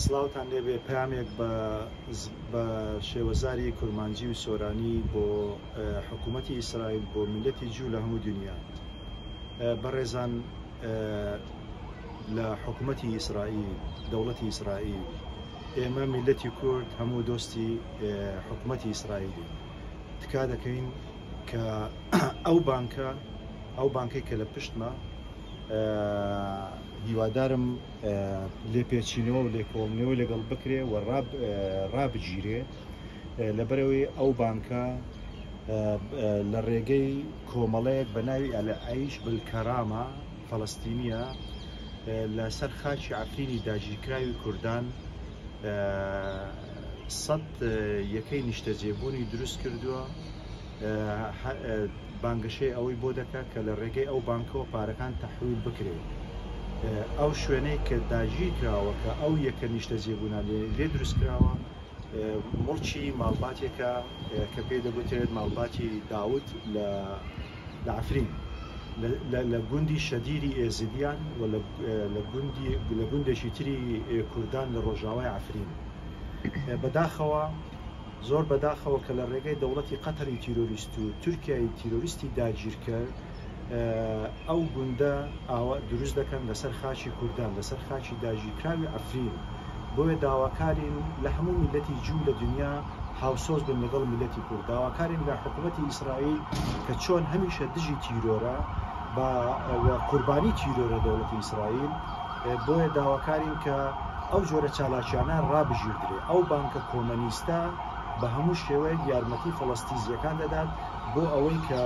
سڵاوتان لێبێ پەیامێک بە بە شێوەزاری کورمانجی و سۆرانی بۆ حکوومەتی ئیسرائیل بۆ میلەتی جوو لە هەموو دنیا بەڕێزان لە حکوومەتی ئیسرائیل دەوڵەتی ئیسرائیل ئێمە میلەتی کورد هەموو دۆستی حکوومەتی ئیسرائیلی تکا دەکەین کە ئەو بانکە ئەو بانکەی کە لە پشتمە هیوادارم لێپێچینەوە و لێکۆڵینەوەی لەگەڵ بکرێ و ڕابگیرێ لەبەرەوەی ئەو بانکە لە ڕێگەی کۆمەڵەیەک بە ناوی ئەلعیش بالکەرامە فەڵەستینیە لەسەر خاکی عەفرینی داگیرکراوی کوردان سەد یەکەی نیشتەجێبوونی دروست کردووە بانگەشەی ئەوەی بۆ دەکات کە لە ڕێگەی ئەو بانکەوە پارەکان تەحویل بکرێت. ئەو شوێنەی کە داگیر کراوە کە ئەو یەکە نیشتەجێبوونە لێ دروست کراوە موڵکی ماڵباتێکە کە پێی دەگوترێت ماڵباتی داود لە لە عەفرین لە گوندی شەدیری ئێزیدیان و لە گوندی لە گوندێکی تری کوردان لە ڕۆژاوای عەفرین. بەداخەوە زۆر بەداخەوە کە لە ڕێگەی دەوڵەتی قەتەری تیرۆریست و تورکیای تیرۆریستی داگیرکەر ئەو گوندە ئاوا دروست دەکەن لەسەر خاکی کوردان لەسەر خاکی داگیرکراوی عەفرین بۆیە داواکارین لە هەموو میللەتی جوو لە دنیا هاوسۆز بن لەگەڵ میللەتی کورد داواکارین لە حکومەتی ئیسرائیل کە چۆن هەمیشە دژی تیرۆرە با و قوربانی تیرۆرە دەوڵەتی ئیسرائیل بۆیە داواکارین کە ئەو جۆرە چالاکیانە ڕابگیردرێ. ئەو بانکە کۆمەنیستە بە هەموو شێوەیەک یارمەتی فەڵەستیزییەکان دەدات بۆ ئەوەی کە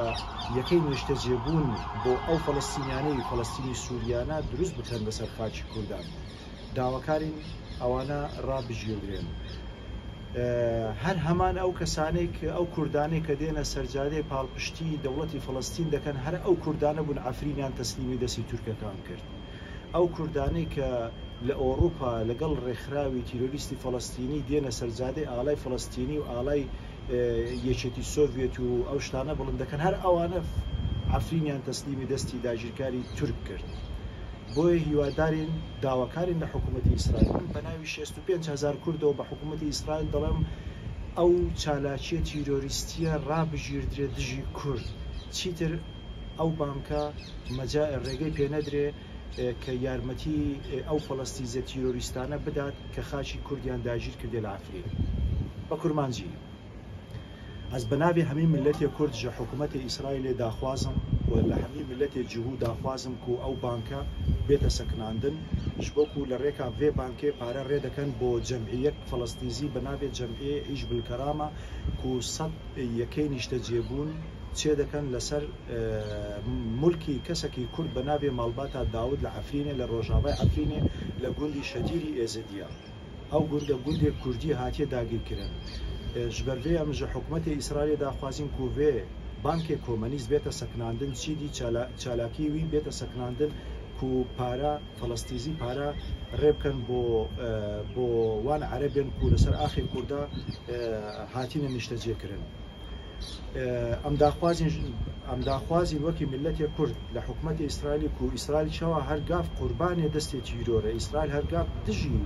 یەکەی نیشتەجێبوون بۆ ئەو فەڵەستینیانەی فەڵەستینی سووریانە دروست بکەن لەسەر خاکی کوردان. داواکارین ئەوانە ڕابگیردرێن. هەر هەمان ئەو کەسانەی کە ئەو کوردانەی کە دێنە سەرجادەی پاڵپشتی دەوڵەتی فەڵەستین دەکەن هەر ئەو کوردانە بوون عەفرینیان تەسلیمی دەستی تورکەکان کرد. ئەو کوردانەی کە لە ئۆڕوپا لەگەڵ ڕێکخراوی تیرۆریستی فەڵەستینی دێنە سەرجادەی ئاڵای فەڵەستینی و ئاڵای یەکێتی سۆڤێت و ئەو شتانە بڵند دەکەن هەر ئەوانە عەفرینیان تەسلیمی دەستی داگیرکاری تورک کرد. بۆیە هیوادارین داواکارین لە حکوومەتی ئیسرائیل من بە ناوی 65 هەزار کوردەوە بە حکوومەتی ئیسرائیل دەڵێم ئەو چالاکیە تیرۆریستیە ڕابگیردرێ دژی کورد چیتر ئەو بانکە مەجا ڕێگەی پێنەدرێ کە یارمەتی ئەو فەڵەستیزە تیرۆریستانە بدات کە خاکی کوردیان داگیر کردێ لە عەفرین. بە کورمانجی. ئەز بە ناڤێ هەمی ملەتێ کورد ژە حکوومەتێ ئیسرائیلێ داخوازم و لە هەمی ملەتێ جهوو داخوازم کو ئەو بانکە بێتە سەکناندن ژ بۆ کو لە ڕێکا ڤێ بانکێ پارە ڕێ دەکەن بۆ جەمعیەک فەڵەستیزی بە ناڤێ جەمعیەێ عیش بالکرامە کو سەد یەکەی نیشتەجێبوون چێ دەکەن لەسەر مولکی کەسەکی کورد بە ناڤێ ماڵباتا داود لە عەفرینێ لە ڕۆژاڤای عەفرینێ لە گوندی شەدیری ئێزدیە. ئەو گوندە گوندێک کوردی هاتیە داگیر کرن. ژبەر ڤێ ئەم ژە حکومەتێ ئیسرائیلێ داخوازین کو ڤێ بانکێ کۆمەنیست بێتە سەکناندن چیدی چالاکی وی بێتە سەکناندن کو پارە فەڵەستیزی پارە ڕێ بکەن بۆ بۆ وان عەرەبێن کو لەسەر ئاخێ کوردا هاتینە نیشتەجێ کرن. ئەم داخوازین ئەم داخوازین وەکی میللەتێ کورد لە حکومەتێ ئیسرائیلی کو ئیسرائیل چەوا هەر گاف قوربانێ دەستێ تیرۆرە ئیسرائیل هەر گاف دژی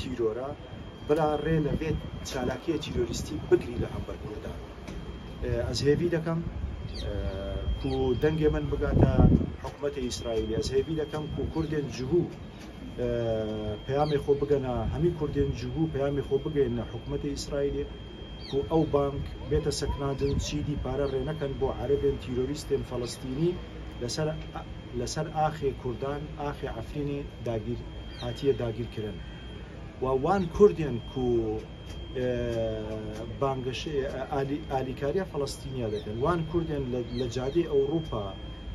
تیرۆرە بلا ڕێ لە ڤێ چالاکیە تیرۆریستی بگری لە هەمبەر کوردان ئەز هێڤی دەکەم کو دەنگێ من بگاتە حکومەتێ ئیسرائیلی ئەز هێڤی دەکەم کو کوردێن جهو پەیامێ خۆ بگەنە هەمی کوردێن جهو پەیامێ خۆ بگەینە حکومەتێ ئیسرائیلی کو ئەو بانک بێتە سەکناندن چیدی پارە ڕێ نەکەن بۆ عەرەبێن تیرۆریستێن فەڵەستینی لەسەر لەسەر ئاخێ کوردان ئاخێ عەفرینێ داگیر هاتیە داگیر کرن و وان کوردێن کو بانگەشەی ئالیکاریە فەڵەستینیا دەکەن وان کوردێن لە جادەی ئەوروپا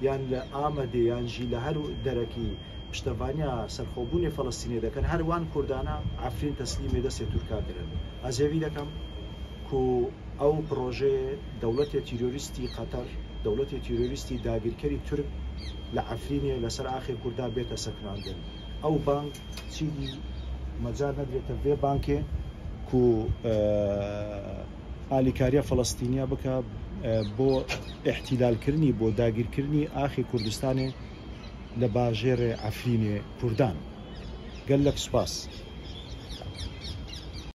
یان لە ئامەدێ یان ژی لە هەر دەرەکی پشتەڤانیا سەرخۆبوونێ فەڵەستینێ دەکەن هەر وان کوردانە عەفرین تەسلیمێ دەسێ تورکا کرن ئەز هێڤی دەکەم کو ئەو پڕۆژەێ دەوڵەتێ تیرۆریستی قەتەر دەوڵەتێ تیرۆریستی داگیرکەری تورک لە عەفرینێ لەسەر ئاخێ کوردا بێتە سەکناندن ئەو بانک چیدی مەجال نەدرێتە ڤێ بانکێ کو ئالیکاریە فەڵەستینیا بکا بۆ ئیحتیلالکرنی بۆ داگیرکرنی ئاخێ کوردستانێ لە باژێڕێ عەفرینێ کوردان. گەللەک سوپاس.